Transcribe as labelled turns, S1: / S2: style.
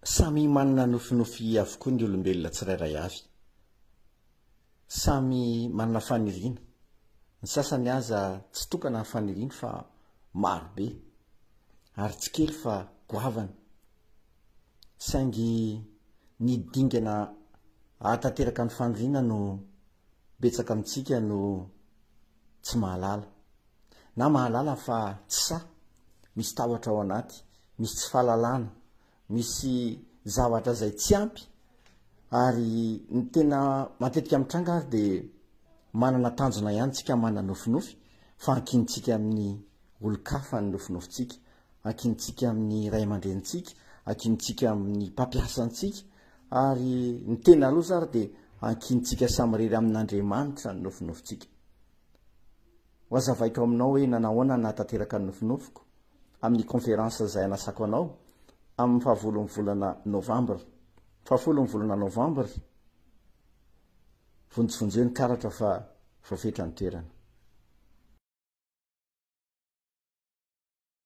S1: Samy manana nofinofy avokoa ny olombelona tsirairay avy. Samy manana faniriana. Ny sasany aza tsy tokana ny faniriany fa maro be. Ary tsy kely fa goavana. Saingy ny dingana ahatanteraka ny faniriana no betsaka amintsika no tsy mahalala. Na mahalala fa tsy sahy, misy tahotra ao anaty, misy tsy fahalalana, misy zavatra izay tsy ampy ary ny tena matetika mitranga ary dia manana tanjona ihany tsika manana nofinofy fa ankinintsika amin'ny olon-kafa ny nofinofintsika, ankinintsika amin'ny ray aman-drenintsika, ankinintsika amin'ny mpampiasa antsika ary ny tena loza ary dia ankinintsika samirery amin'Andriamanitra ny nofinofintsika. Ho azavaiko aminao hoe nanahoana nahatanteraka ny nofinofiko amin'ny conférence izay anasako anao amin'ny fahavolon'ny volana novambra. Fahafolon'ny volana novambra, vonjivonjeo ny karatra fa voafetra ny toerana.